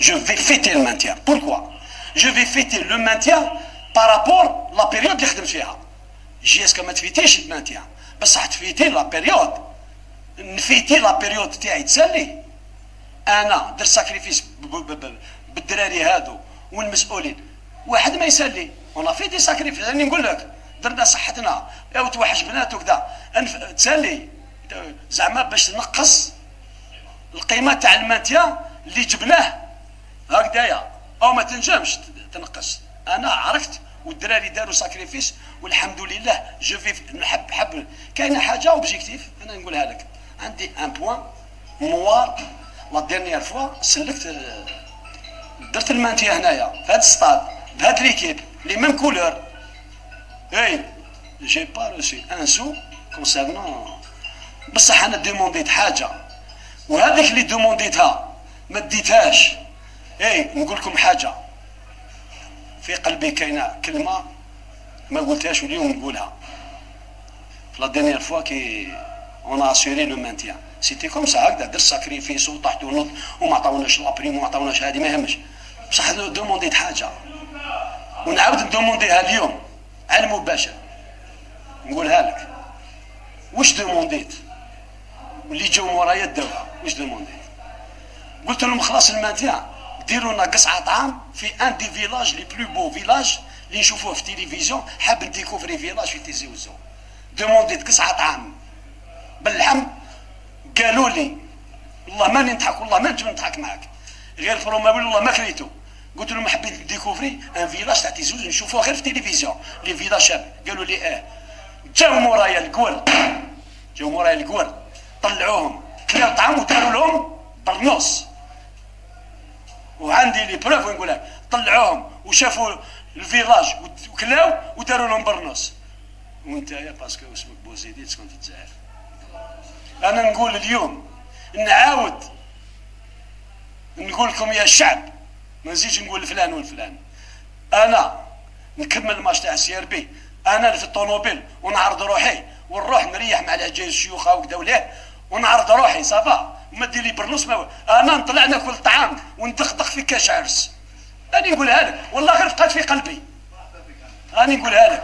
je vais fêter le maintien. Pourquoi؟ Je vais fêter le maintien par rapport la période اللي خدمت فيها. JSK ما تفيتيش ال maintien، بصح تفيتي la période. نفيتي la période تاعي تسالي. انا درت sacrifice بالدراري هادو والمسؤولين، واحد ما يسالي. On a fait des sacrifices، راني نقول لك درنا صحتنا يا وتوحش بنات وكذا، تسالي زعما باش نقص القيمة تاع ال maintien اللي جبناه هكذايا، او ما تنجمش تنقص. انا عرفت والدراري داروا sacrifice والحمد لله. je vais نحب حب كاينه حاجة objectif انا نقولها لك، عندي un point noir. la dernière fois سلكت درت ال maintien هنايا في هذا الستاد بهاد l'équipe، les mêmes couleurs، et j'ai pas reçu un sou concernant. بصح انا demandيت حاجة، وهذيك اللي demandيتها ما ديتهاش. اي نقول لكم حاجة في قلبي، كاينه كلمة ما قلتهاش واليوم نقولها. في la dernière fois que on a assuré le maintien، c'était comme ça، هكذا درت sacrifice وطحت ونط وما عطاوناش la prime وما عطاوناش هذه، ما يهمش. بصح demandيت حاجة ونعاود ن demandيها اليوم على المباشر، نقولها لك واش demandيت، واللي جاو مورايا داوها. واش demandيت؟ قلت لهم خلاص ال maintien، ديروا لنا قصعه طعام في un des villages، les plus beaux villages اللي نشوفوه في التلفزيون. حاب ن découvrir village في تيزي وزو. demandيت قصعه طعام باللحم، قالوا لي والله ماني نضحك، والله ما نجم نضحك معاك غير فروما، والله ما كريتو. قلت لهم حبيت découvrir un village تاع تيزي وزو نشوفوه غير في التلفزيون، les villages شاب. قالوا لي اه. جاو مورايا القور، جاو مورايا القور، طلعوهم كلاو طعام وداروا لهم برنوس، وعندي les preuves نقول لك. طلعوهم وشافوا ال village وكلاو وداروا لهم برنوس. وانت يا parce que اسمك بوزيدي تسكن في الجزائر. انا نقول اليوم، نعاود نقول لكم يا الشعب، ما نزيدش نقول فلان والفلان. انا نكمل الماتش تاع CRB، انا اللي في الطوموبيل ونعرض روحي ونروح نريح مع العجايز الشيوخه وكذا وليه، ونعرض روحي ça va، ما دير لي برنوس ما انا نطلع ناكل طعام وندقدق في كاش عرس. راني نقولها لك، والله غير بقات في قلبي، راني نقولها لك.